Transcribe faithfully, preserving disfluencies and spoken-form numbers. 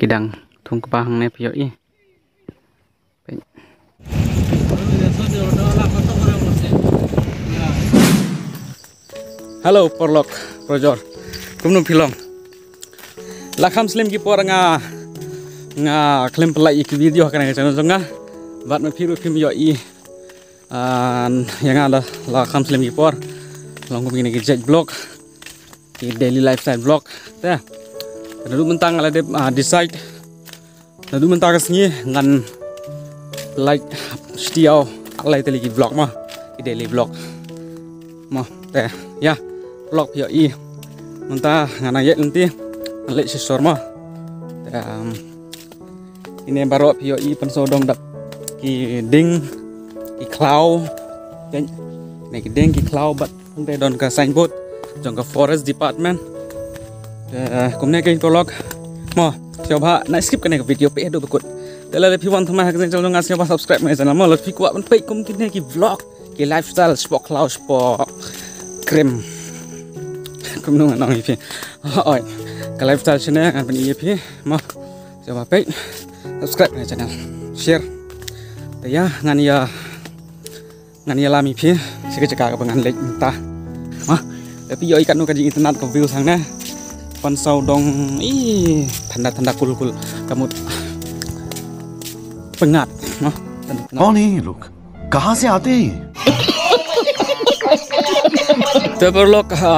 Dang thung kpa hangne phi ïohi. Hello, paralok, parajor. Kumno phi long? La kham slem ki por nga, nga khlem pynlait ïa ki video ha kane ka channel jong nga. Bad ma phi ruh phim ïohi. Ah, ïa nga la, la kham slem ki por. Long kum kine ki jait vlog, ki daily lifestyle vlog. Te naduh mynta nga la dep, ah, decide. Naduh mynta ka sngi ngan lait shiteng ar lai tylli ki vlog mo, ki daily vlog mo. Te ïa, vlog phi ïohi. Mynta nga nang ïaid lynti, ngan leit shisha mo. Te, um, ine baroh phi ïohi, Pynsawdong dap ki dieng, ki khlaw. Ine ki dieng, ki khlaw bad hangta don ka signboard jong ka Forest Department. Eh, kumne keiñ paralok. Mo, sngewbha na skip kane ka video, peit haduh ba kut. Te lada phi wan thymmai ha kane ka channel jong nga, sngewbha subscribe ma ka channel mo, lada phi kwah ban peit kum kine ki vlog, ki lifestyle shapoh khlaw shapoh krim. Kumno ngan ong ïa phi. Oi, ka lifestyle shane ngan pyni ïa phi mo. Sngewbha peit, subscribe ma ka channel, share. Te ïa, ngan ïa ngan ïalam ïa phi sha ka jaka kaba ngan leit mynta. Ma, lada phi ïohi katno ka jingitynnad ka view hangne. Pynsawdong, ih, thanda thanda, cool cool. Ka mut pyngngad, ma. कौन है ये लोग? कहाँ से आते हैं ये? Te paralok, ah,